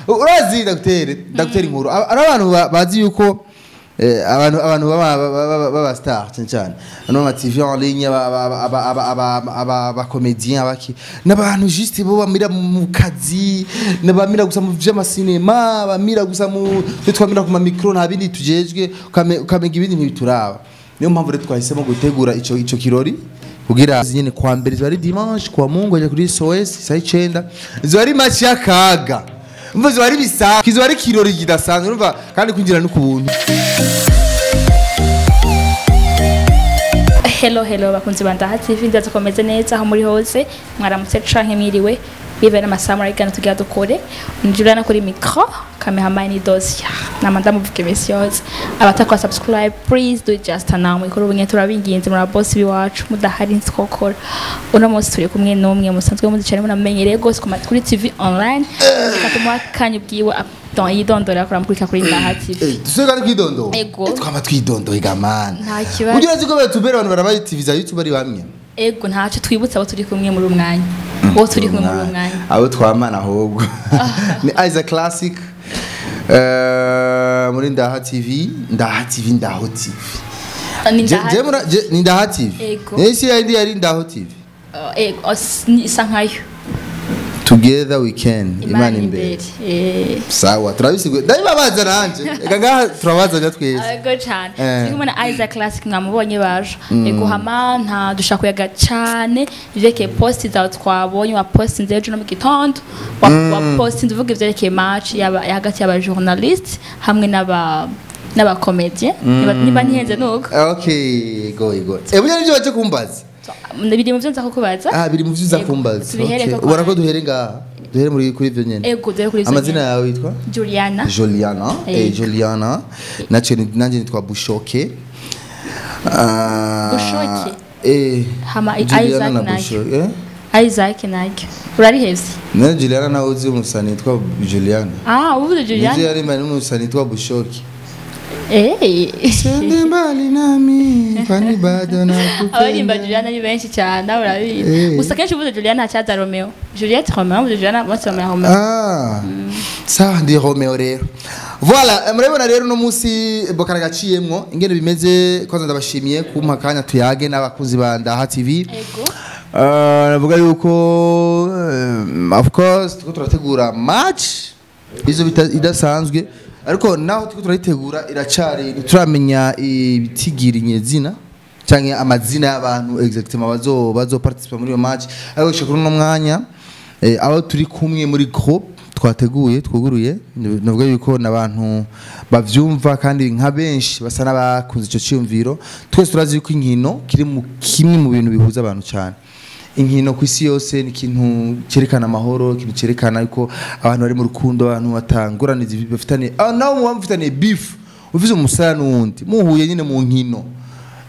Urazi ndagutera inkuru. Ari abantu bazi yuko abantu baba star cyane cyane ano ma TV en ligne, aba comédien, abaki n'abantu juste bo bamira mu kazi, n'abamira gusa mu vy'amasinema, bamira gusa mu twe twamira ku ma micro, nta bindi tujejwe, ukamenya ibindi ntibituraba. Niyo mpamvu rero twahisemo gutegura ico kirori kugira nyene kwa mbere ziba ari dimanche kwa Mungu aje kuri SOS saa 9, ziba ari match y'akaga, umva ziba ari bisa, kizoba ari kirori kidasanzwe, urumva, kandi kwinjira no kubuntu. Hello hello bakunzi ba Ndaha TV, ndaza komeze neza aho muri hose, mwaramutse canke mwiriwe bive n'amasaha murayigana tugira dukore. Njurana kuri micro, cameraman ni Dosia nama ndamuvuga imisi yose. Abatakora subscribe, please do it just now, mwikora ubunye, turabinginze, muri boss biwacu, mudahari nsikokora. Uno munsi turi kumwe n'umwe musanzwe muzi cyane, munamenyereye gose kuri TV online. Reka tumuhe akanya ubwiwe yidondora kuramkurika kuri Ndaha TV. Dusubire kandi kwidondora. Ego. Twama twidondoye gamana. Nta kibazo. Ugira ko batubera abantu barabaye TV za YouTube ari bamwe. Ego, ntaco twibutsa abo turi kumwe muri umwanya. Abo turi kumwe muri umwanya. Abo twamana ahubwo. Ni Isaac Classic. Muri Ndaha TV, Ndaha TV, Ndaho TV. Ni Ndaha. Je ni Ndaha TV. Ego. Nisi yindi yari Ndaho TV. Ego, isa nkayo. Together we can. Imana imbere. Sawa, turabisiguye. Ndabibabaza nanje. Eka ngaha turabazanya twese. Ego cyane. Turi kumwe na Isaac Classic, mwamubonye baje. Ego, hama nta dushaka kuyaga cyane ivyerekeye post zawe twabonye wa post ejo no mu gitondo. Wa post uvuga ivyerekeye match yaba hagati y'aba journalist hamwe n'aba comédien. Niba ntihenze nuko. Okay, go go. Burya nivyo baje kumbaza. Biri mu vyo nza kukubaza. Ah, biri mu vyo uza kumbaza. Tubihere Okay. ko Ubona ko duhere ngaha. Duhere muri kuri ivyo nyene. Ego, duhere kuri ivyo Amazina nyene. yawe witwa? Juliana. Juliana. Ego. Juliana. Nace nanje nitwa Bushoke. Bushoke? Hama Juliana Isaac na nayo. Bushoke. Eh? Isaac nayo. Urarihevye? Na Juliana nawe uzi umusani witwa Juliana. Ah, uvuze Juliana. Juliana. Yari mani umusani witwa Bushoke. Sende mbali nami kwani bado nakupenda. Abarimba Juliana ni benshi cyane, nawe urabizi. Gusa kenshi uvuze Juliana hacaza Romeo. Juliette Romeo, uvuze Juliana bose bamenya Romeo. Ah. Sawa, ndi Romeo rero. Voilà, murabona rero no musi bokara gaciyemwo ingene bimeze. Kwanza ndabashimiye kumpa akanya tuyage n'abakunzi ba Ndaha TV. Ego. Navuga yuko of course turiko turategura match izo idasanzwe, ariko naho turiko turayitegura iracari ntituramenya ibitigiri nyezina canke amazina y'abantu exactement bazo participer muri iyo match, ariko gushika kuri uno mwanya abo turi kumwe muri group twateguye twuguruye, navuga yuko n'abantu bavyumva kandi nka benshi basa n'abakunze ico ciyumviro. Twese turazi yuko inkino kiri mu kimwe mu bintu bihuza abantu cyane. Inkino ku isi yose ni ikintu cyerekana amahoro, ikintu cyerekana yuko abantu bari mu rukundo, abantu batanguraniza bafitanye, nawe muba mufitaniye beef, ufise umusaya n'uwundi muhuye nyine mu nkino,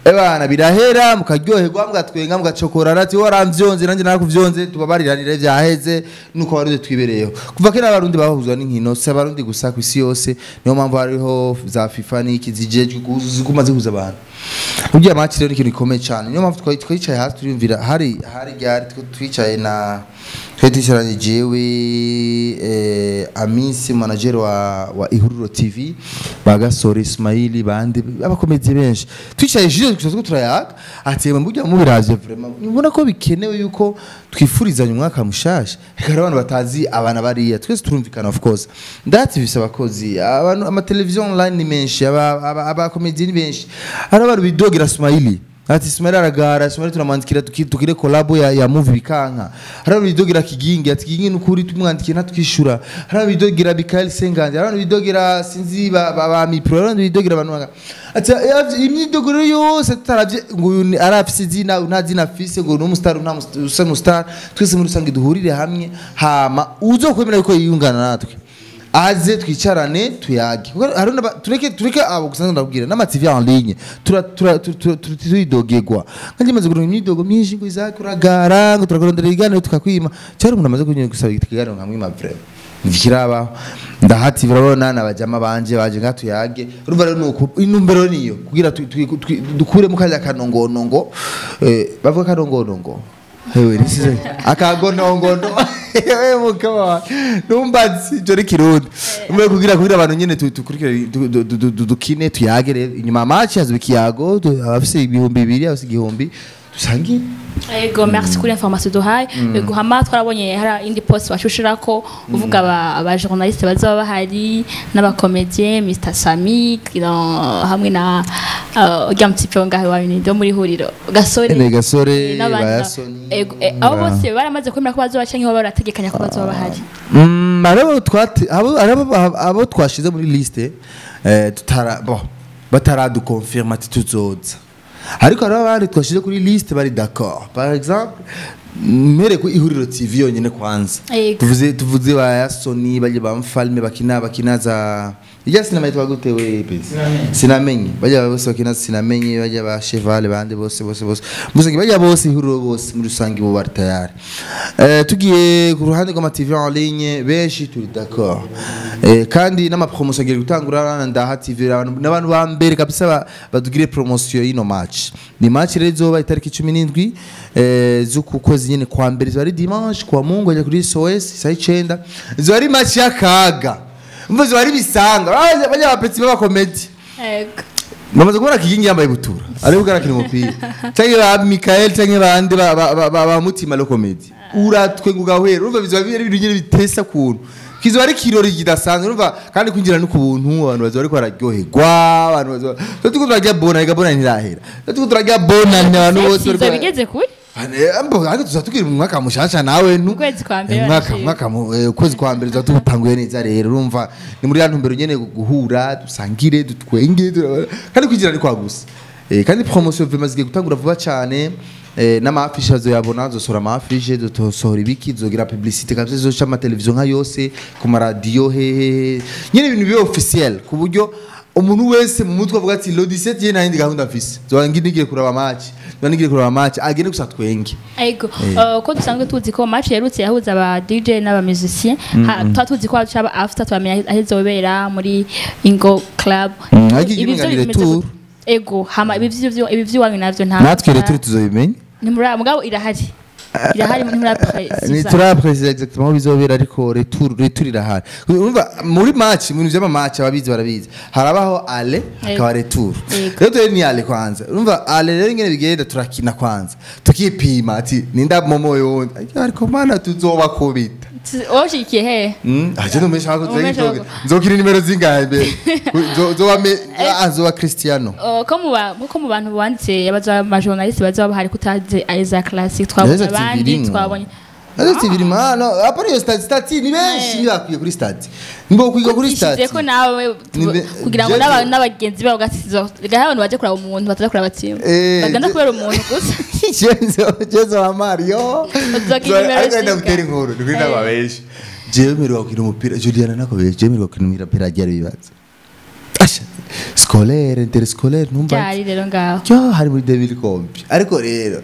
ebana birahera mukaryoherwa, mugatwenga, mugacokorana, ati waramvyonze nanjye narakuvyonze, tubabariranire vyaheze. Nuko abarundi twibereyeho kuva kera, abarundi bahuzwa n'inkino, si abarundi gusa, ku isi yose. Niyo mpamvu hariho za FIFA n'iki zijejwe ziguma zihuza abantu. Burya match rero ni ikintu gikomeye cyane, niyo mpamvu twari twicaye hasi turiyumvira hari ryari twicaye na twari twicaranye jewe, Amisi manager wa Ihuriro TV, Bagasore Ismaili, bandi abakomedi benshi, twicaye jije gusa turiko turayaga ati yemwe burya mubiravye vraiment ubona ko bikenewe yuko twifurizanya umwaka mushasha. Reka hari abantu batazi abana bariya, twese turumvikana, of course ndativise abakozi, abantu amateleviziyo online ni menshi, abakomedi ni benshi. Hari abantu bidogera Ismaili ati Ismail aragara, Ismail turamwandikira tukire collab ya movie bikanka. Hari abantu bidogera Kigingi ati Kigingi nukuri tumwandikiye ntatwishura. Hari abantu bidogera Mikael Senganje, hari abantu bidogera sinzi ba Mipro, hari abantu bidogera abantu ati imyidogero yose tutaravye ngo uyu arafise izina, nta zina afise, ngo ni umustar, nta umustar, twese muri rusange duhurire hamwe, hama uzokwemera yuko yiyungana natwe aze twicarane tuyage. Kuko hari tureke abo gusa, ndabwira n'ama TV en ligne tura tura turidogegwa. Kandi maze kuronka imyidogo myinshi ngo Isaac uragara, ngo turakurondera ibiganiro tukakwima. Cyari umuntu amaze kunyura gusaba ikiganiro nkamwima, vraiment ntikirabaho. Ndahati urabona n'abajama banje baje nga tuyage. Urumva rero nuko intumbero niyo kugira dukuremo kajya kanongonongo, bavuga kanongonongo, hewe risize akagonongono. Mukaba numbazi ico ni Kirundi mbe kugira abantu nyene tukurikire dukine tuyagere inyuma match hazoba ikiyago, abafise 2000, abafise 1000, dusangire. Ego, merci kuri information duhaye. Ego, hama twarabonye hari indi post washushirako uvuga aba journaliste bazoba bahari n'aba comédien, Mr Sami hamwe na urya mutipe ngaho wa ndo muri huriro, Gasore. Ene Gasore. N'abandi. Bayasoni. Ego, abo bose baramaze kwemera ko bazoba canke baba barategekanya ko bazoba bahari? Abo twate abo twashize muri liste, tutara bon bataraduconfirma ati tuzoza, ariko hari abandi twashize kuri liste bari d'accord. Par exemple, mbere ku Ihuriro TV yonyene kwanza, tuvuze ba Yasoni, bajya ba Mfalme, bakina za ijya sinema yitwa gute we pesi? Sinamenye. Bajya bose bakina Sinamenye, bajya ba Cheval, bande bose bose bose musange, bajya bose Ihuriro bose muri rusange bo bari tayari. Tugiye ku ruhande rw'ama TV en ligne, benshi turi d'accord, kandi n'ama promotion agiye gutangura. Ndaha TV abantu n'abantu ba mbere kabisa badugire promotion y'ino match. Ni match rero izoba itariki 17 z'uku kwezi nyene kwa mbere, izoba ari dimanche kwa Mungu, ajya kuri SOS saa 9. Izoba ari match y'akaga, umva, izoba ari bisanga bajya bapetsi b'abakomedi. Bamaze kubona Kigingi yambaye butura ariko arakina umupira, canke ba Michael canke bande ba Mutima lo comedy, uratwe ngo ugahwera. Urumva bizoba biri ibintu nyene bitesa kuntu kizoba ari kirori kidasanzwe. Urumva kandi kwinjira no ku buntu, abantu bazoba bariko bararyoherwa, abantu bazoba turiko turarya bona bona ntirahera, turiko turarya bona abantu bose bariko Izo bigeze kuri ariko tuza tukiri mu mwaka mushasha nawe ntu Mu kwezi kwa mbere. Mwaka Barashima. mwaka ukwezi kwa mbere tuza tubutanguye neza. Rero urumva ni muri ya ntumbero nyene, guhura, dusangire, dutwenge, kandi kwinjira ni kwagusa. Kandi promotion vraiment zigiye gutangura vuba cyane, n'ama affiche azoyabona, azosohora ama affiche, dutosohora ibiki, tuzogira publicité kabisa, zoca ama television nka yose, ku maradiyo, hehe nyene, ibintu bibe officiel ku buryo umuntu wese mu mutwe avuga ati le 17 ye nta yindi gahunda mfise, zoba ngiye kuraba match, zoba ngiye kuraba match, agende gusa twenge. Ego, ko dusanzwe tuzi ko match yerutse yahuza aba DJ n'aba musicien, tuba tuzi ko hacaba after, twamenya aho izobera muri Ingo Club. Ariko Ibi vyo igihe bimeze retour. gute? Ego, hama ibi vy'iwanyu navyo nta Natwe retour tuzobimenya. Ntimura, mugabo irahari, ntimura Ni précisa. turaprécisa exactement aho bizobera, ariko retour irahari. Urumva muri match, mu bintu vy'ama match, ababizi barabizi, harabaho aller, hakaba retour. Rero turi ni aller kwanza. Urumva aller rero ingene bigenda, turakina kwanza tukipima ati ninda momo yondi, ariko mana tuzobakubita. Washikiye he? Aje numesha ko Umesha ko- nzokina nimero zingahe mbe? Nzoba me nzoba Cristiano. Ko mu bantu banditse abaza ama journaliste bazoba bahari, kutaze Isaac Classic, twabonye Isaac TV abandi irimwo. twabonye Isaac TV irimo hano apari iyo stade ni benshi ntibakwiye kuri stade, nibo kwiga kuri stade. Ishize ko nawe kugira ngo n'abagenzi babo gasizo gaha abantu baje kuraba umuntu, bataza kuraba team, bagenda kubera umuntu gusa. Jezo wa Mario. Uzokina nimero Ariko zingahe? ndagutera inkuru ni kuri n'ababeshi. Jewe mperuka gukina umupira, Juliana nakobesha, jewe mperuka gukina umupira ryari bibaza? Asha, scolaire, interscolaire, numva. Ryari rero ngaho? Yo, hari muri 2000 kombi. Ariko rero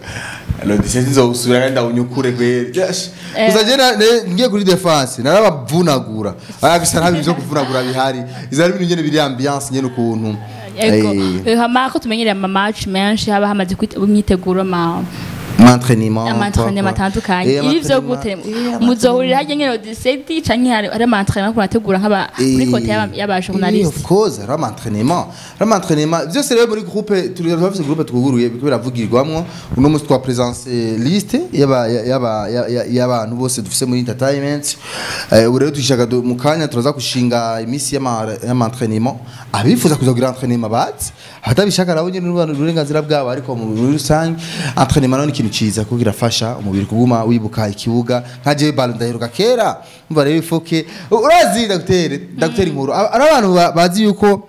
le 17 nzowusubira kandi ndawunyukure kweri. Gusa je ngiye kuri défense narabavunagura. Aya gusa nta bintu vyo kuvunagura bihari. Izo ari ibintu nyene biri ambiance nyene ukuntu. Ego. Hama ko tumenyereye ama match menshi haba hamaze imyiteguro ama Entraînement. ama entraînement atandukanye, ibi vyo gute? Muzohurira harya nyene 17 canke hari ama entraînement kurategura nk'aba kuri côté y'aba journaliste? Of course, hari ama entraînement. Hari ama entraînement. Vyose rero muri groupe, turi turafise groupe twuguruye biriko biravugirwamwo. Uno musi twa présence liste y'aba y'aba y'abantu bose dufise muri entertainment. Ubu rero dushaka mu kanya turaza gushinga imisi y'ama entraînement. Abifuza kuza kugira entraînement bazi. Abatabishaka nabo nyene n'uburenganzira bwabo, ariko muri rusange entraînement nayo ni ikintu ciza kuko kirafasha umubiri kuguma wibuka ikibuga. Nka jewe ballon ndaheruka kera. Umva rero ifoke urazi ndagutera inkuru. Ari abantu bazi yuko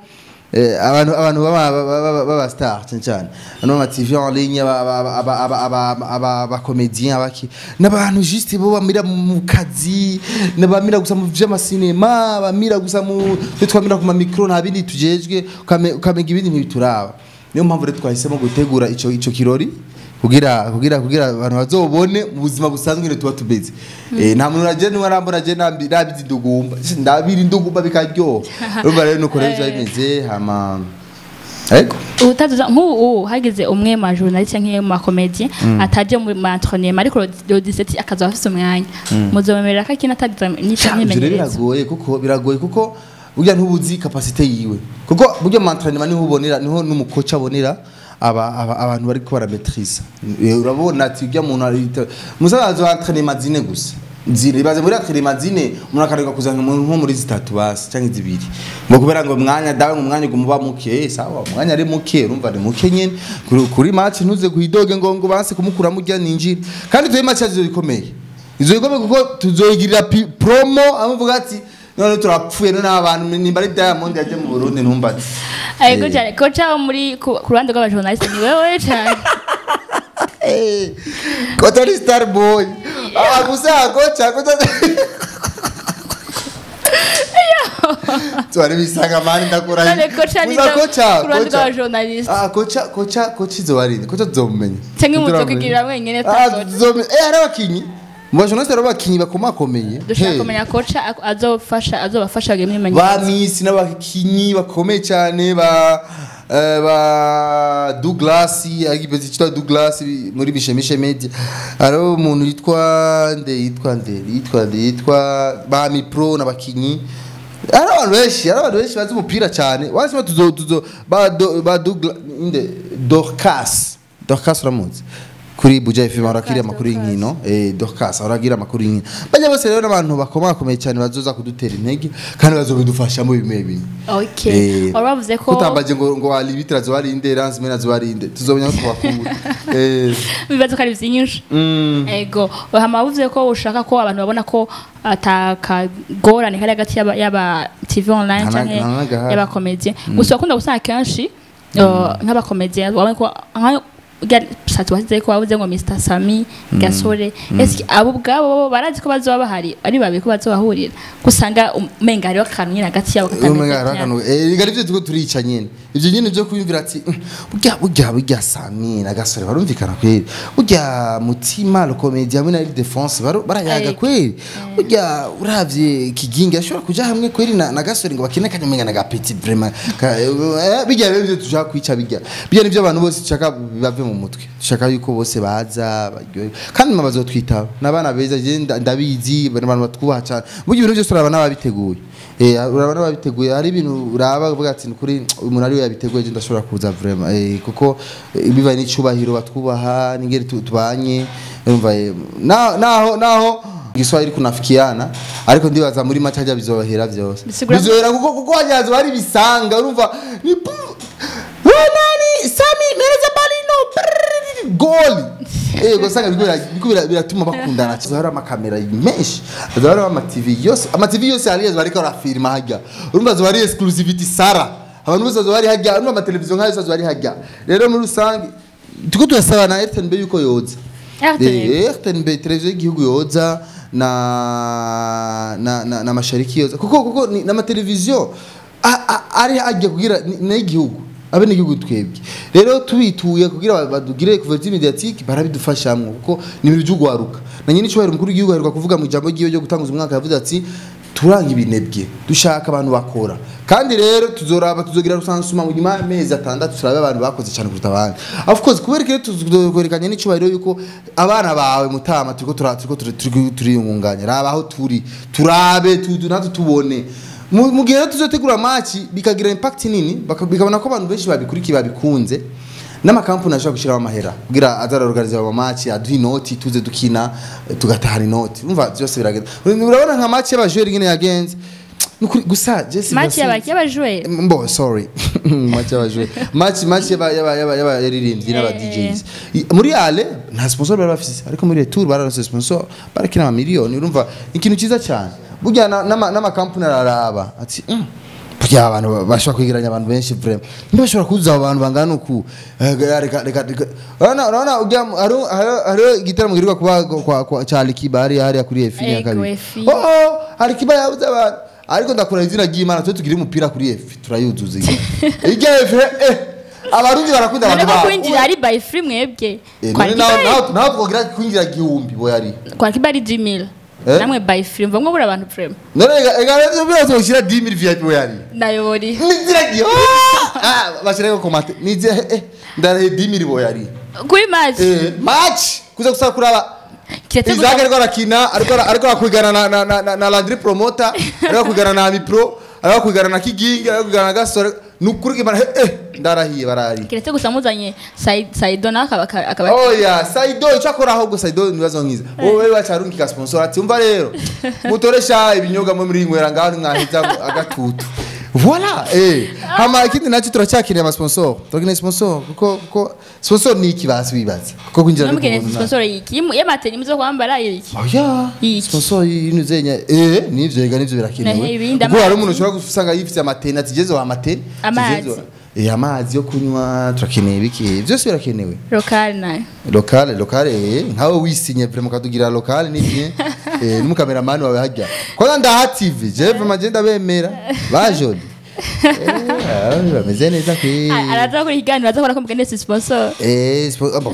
abantu baba star cyane cyane ano ma TV en ligne, aba comédien, abaki n'abantu juste bo bamira mu kazi, n'abamira gusa mu vy'amasinema, bamira gusa mu twe twamira ku ma micro, nta bindi tujejwe, ukamenya ibindi ntibituraba. Niyo mpamvu rero twahisemo gutegura ico kirori kugira abantu bazobone mu buzima busanzwe nyine tuba tumeze. Nta muntu naje niwe arambona je nabizi indugumba, ndabira indugumba bikaryoha. Urumva rero nuko rero biba bimeze hama. Ego. Utazuza nk'ubu hagize umwe mu journaliste nk'iyo mu comédien ataje mu entraînement, ariko le 17 akaza afise umwanya, muzobemerera ko akina atagize Ivyo rero imyimenyerezo? Biragoye kuko burya ntubuzi capacité yiwe, kuko burya mu entraînement niho ubonera, niho n'umukoca abonera aba abantu bariko baramaîtrisa. Urabona ati urya muntu musaza wa entraînement zine gusa, zine, ibaze muri entraînement zine umuntu akareka kuza nko muri zitatu basi canke zibiri, ngo kubera ngo umwanya dawe, ngo umwanya uguma uba muke. Sawa, umwanya ari muke, urumva ni muke nyene kuri match ntuze guhidoge ngo banse kumukuramo urya ninjire. Kandi tuye match yazo ikomeye, izo ikomeye kuko tuzoyigirira promo amuvuga ati none turapfuye, none abantu nimba ari Diamond yaje mu Burundi ntumbaze. Ego cyane, coach wo muri ku ruhande rw'abajournaliste ni wewe cyane. Kocha ni star boy. Ah, gusa kocha twari bisanga mani ndakura. None kocha ni Gusa kocha ku ruhande kocha. rw'abajournaliste. Ah, kocha izo warinde kocha tuzomenya. Canke muzokigirira mwenyene Ah, ta coach? tuzomenya. Hari abakinyi mu bajournaliste, hari abakinyi bakomakomeye. Dushaka Hey. kumenya coach azobafasha kugira imyimenyerezo. Ba misi n'abakinyi bakomeye cyane ba Douglas, agipezi cyitwa Douglas muri Mishemishe Media. Hariho umuntu yitwa nde yitwa ba Mi Pro n'abakinyi. Hari abantu benshi bazi umupira cyane. Wasima tuzo ba Douglas inde Dorcas uramuzi kuri Buja FM, arakiriye amakuru y'inkino. Dorcas aragira amakuru y'inkino. Bajya bose rero n'abantu bakomakomeye cyane bazoza kudutera intege kandi bazobidufashamo bimwe bimwe. Okay, wari wavuze ko Kutambaje ngo walibitira zobarinde ransmena zobarinde, tuzobenya ko tubakura. Ibibazo ko ari byinshi. Ego, hama wavuze ko ushaka ko abantu babona ko atakagorane kari hagati y'aba TV online canke Nta nagahari. y'abacomédien. Gusa wakunda gusanga kenshi nk'abacomédien wabona ko nka satu wasize ko wavuze ngo Mr Sami Gasore, eske abo ubwabo bo barazi ko bazoba bahari ari babiri, ko bazobahurira? Gusanga umenga hariho akantu nyine hagati yabo katameze Umenga neza. harakanu igari byo tuko turica nyene, ivyo nyene byo kwiyumvira ati burya Sami na Gasore barumvikana kweri, burya Mutima le comédien hamwe na Ildefonse barayaga kweri, burya uravye Kigingi ashobora kuja hamwe kweri na Gasore ngo bakine kanyamenga na Gapeti vraiment. Bijya rero byo tushaka kwica, bijya nivyo abantu bose dushaka bave mu mutwe. Dushaka yuko bose baza baryohe kandi bazotwitaba n'abana beza. Je ndabizi abantu batwubaha cyane. Burya ibintu byose uraba n'ababiteguye, uraba n'ababiteguye. Hari ibintu uraba uvuga ati kuri umuntu ari we yabiteguye, je ndashobora kuza vraiment, kuko bibaye n'icubahiro batwubaha n'ingeri tubanye. Urumva, naho Igiswahili kunafikiana, ariko ndibaza muri make hajya bizohera byose. Bizohera kuko hajya hari bisanga, urumva ni nani Sami mereza balino goli, gusanga biriko biratuma bakundana. Hari amakamera menshi, hari ama TV yose, ama TV yose hariya bariko barafilma hajya. Urumva zo hari exclusivity sara, abantu bose bari hajya. Urumva ama televiziyo nkayo yose bari hajya. Rero muri rusange tuko turasaba na RTNB yuko yoza. RTNB. RTNB, televiziyo y'igihugu yoza na Mashariki yoza, kuko n'amateleviziyo ari ajya kugira n'igihugu, abe n'igihugu. Twebwe rero tubituye kugira badugire couverture médiatique, barabidufashamwo kuko ni ibintu by'ugwaruka. Na nyine icubahiro umukuru w'igihugu aheruka kuvuga mu ijambo ryiwe ryo gutanguza umwaka, yavuze ati turanga ibinebwe, dushaka abantu bakora. Kandi rero tuzoraba, tuzogira recensement mu nyuma y'amezi 6, turabe abantu bakoze cyane kuruta abandi. Of course, kubera ko tuzokwerekanye n'icubahiro yuko abana bawe mutama turiko turiyungunganya, raba aho turi, turabe natwe tubone mu gihe rero tuzotegura match bikagira impact nini, bikabona ko abantu benshi babikurikiye, babikunze, n'amakampuni ashobora gushyiraho amahera kugira azarorganiza ama match, aduha inoti tuze dukina, tugatahana inoti. Umva byose biragenda. Urabona nka match y'abajoueur ingene yagenze. Nukuri gusa Jesse Match y'abajoueur? Mbo sorry, match y'abajoueur, match y'aba yaririmbyi n'aba DJs. Muri aller nta sponsor bari bafise, ariko muri retour bararonse sponsor, barakina ama miliyoni. Urumva ikintu cyiza cyane. Burya n'amakampuni araraba ati burya abantu bashobora kwegeranya abantu benshi vraiment, ntibashobora kuzuza abo bantu bangana uku. Reka urabona ujya hariho igitaramo giheruka kuba kwa cha Alikiba hariya kuri EFI ya kabiri. EFI. Oh, Alikiba yabuze abantu, ariko ndakora izina ry'Imana, twe tugira umupira kuri EFI turayuzuza ijya EFI. Abarundi barakunda abantu None ko babo. kwinjira ari by free mwebwe? Kwa None naho twogira kwinjira 1000 bo yari. Kwa kiba ari 10000. Namwe by free mva mwabura abantu vraiment. None ega rero twoshyira 10000 VIP bo yari. Nayobori. Nizira giyo. Bashireko komate nije ndarahe 10000 boyari kuri match. Match kuza gusaba kuraba Isaac ariko arakina, ariko akwigana na Landry Promoter, ariko akwigana na Amipro, ariko akwigana na Kigingi, ariko akwigana na Gasore, nukuri kimara ndarahiye barari. Kiretse gusa muzanye Saido akaba Oya, Saido icakora ahubwo Saido nibazo nkiza. Wowe bacarungika sponsor ati umva rero mutoresha ibinyobwa mwe muri nywera ngaho mwahiza agatutu. Voilà, hama ikindi nacho turacyakeneye ama sponsor. Turakeneye sponsor kuko sponsor ni iki basi wibaza. Kuko kwinjira ni sponsor iki y'amateni muzo kwambara iki. Oya, sponsor y'inuzenya nivyo yega nivyo birakenewe. Kuko hari umuntu ushobora gusanga yifite amateni atigeze wa amateni. Amazi. Amazi yo kunywa turakeneye biki byose birakenewe. Local nayo. Local nkawe wisinye vraiment kadugira local ni bien. N'umukameraman wawe hajya. Kwanza Ndaha TV, je vraiment je ndabemera. Bajodi. Bameze neza kwi. Araza kuri iganiro aza ko mugende sponsor.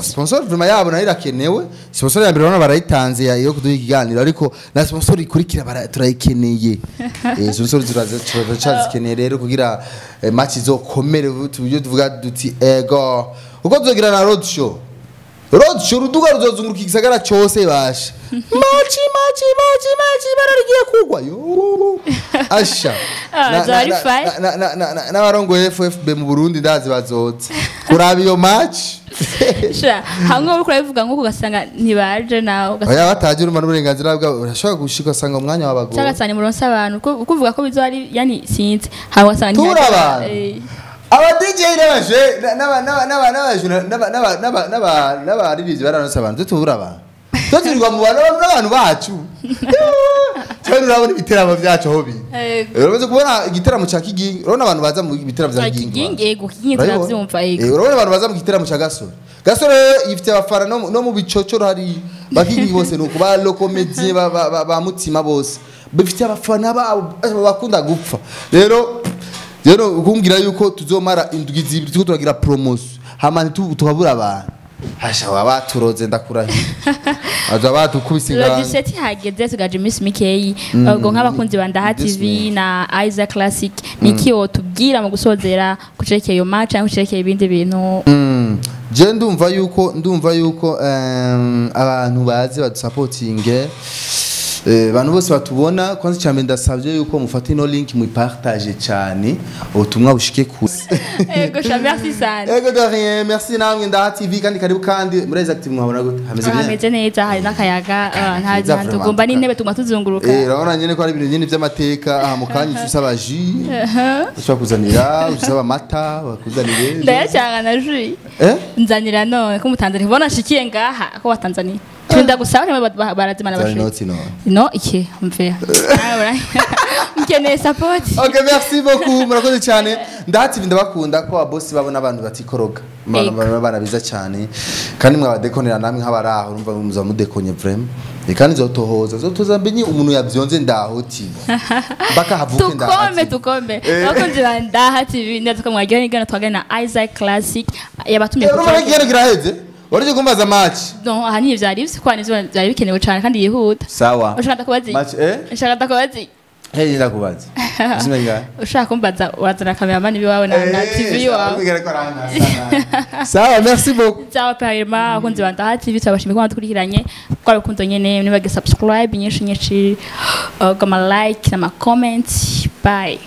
Sponsor vraiment yabo nayo irakenewe. Sponsor ya mbere urabona barayitanze yo kuduha ikiganiro ariko na sponsor ikurikira turayikeneye. Sponsor turazikeneye rero kugira match izokomere tubyo tuvuga duti ego. Uko tuzogira na road show. Road show ruduga ruzozunguruka igisagara cyose basha. Machi bararigiye kugwa yo. Asha. N'abarongo FFB mu Burundi ndazi bazotse. Kuraba iyo match. Sha, hamwe uriko urabivuga nkuko ugasanga ntibaje nawe ugasanga. Oya bataje urumva n'uburenganzira bwabo urashobora gushika usanga umwanya w'abagore. Cyangwa cyane muronsa abantu kuvuga ko bizo ari yani sinzi. Hamwe usanga ntibaje. Aba DJ n'abaje n'abaririmbyi baranonsa abantu tubura abantu. Tuzirirwa mu bantu n'abantu bacu. Cyane urabona ibiteramo byacu aho biri. Uramaze kubona igiteramo ca Kigingi, urabona abantu baza mu biteramo bya Kigingi. Yego, Kigingi turavyumva yego. Urabona abantu baza mu giteramo ca Gasore. Gasore yifite abafana no mu bicocoro hari bakigingi bose nuko ba lokomedie ba mutima bose. Bifite abafana babo bakunda gupfa. Rero kumbwira yuko tuzomara indwi zibiri tuko turagira promotion hama tukabura abantu. Hasha wabaturoze ndakurahiye. Aza batukubise ingana. Rodiseti hageze tugaje Miss Mikeyi ubwo nk'abakunzi ba Ndaha TV na Isaac Classic niki wotubwira mu gusozera kucerekeye iyo match cyangwa kucerekeye ibindi bintu. Je ndumva yuko abantu baze badusupportinge. Abantu bose batubona kwanza cyane ndasabye yuko mufata ino link mu partage cyane ubutumwa bushike ku. Ego sha merci sana. Ego de rien, merci namwe Ndaha TV kandi karibu kandi muri Isaac TV mwabona gute? Hameze bien. Hameze neza hari n'akayaga nta tugomba n'intebe tuguma tuzunguruka. Urabona nyene ko ari ibintu nyene by'amateka aha mu kanya usaba jus. Ushobora kuzanira usaba amata bakuzanire. Ndayacanga na jus. Nzanira none ko mutanzania bona shikiye ngaha ko watanzania. Tunda gusaba barazimana bashwe. No iki mve. Mkeneye support. Okay, merci beaucoup. Murakoze cyane. Ndaha TV ndabakunda ko ababosi babona abantu batikoroga. Bana biza cyane. Kandi mwabadekonera namwe nk'abaraho urumva muza mudekonye vraiment. Kandi zotohoza zotoza mbenye umuntu yavyonze Ndaho TV. Baka havuke Ndaha. Tukome. Abakunzi ba Ndaha TV ndaza ko mwagiye nigana twagana na Isaac Classic yabatumye. Urumva ngiye giraheze. Warije kumbaza match. No, aha ni vyari bise kwa nivyo byari bikenewe cyane kandi yihuta. Sawa. Ushaka ndakubaza. Match Ushaka ndakubaza. Hey ndakubaza. Usimenga. Ushaka kumbaza urazana cameraman biwawe na TV wawe. Sawa, merci beaucoup. Sawa parema abakunzi ba Ndaha TV twabashimiye ko mwadukurikiranye. Kwa rukundo nyene nibage subscribe nyinshi nyinshi, gama like na ma comment. Bye.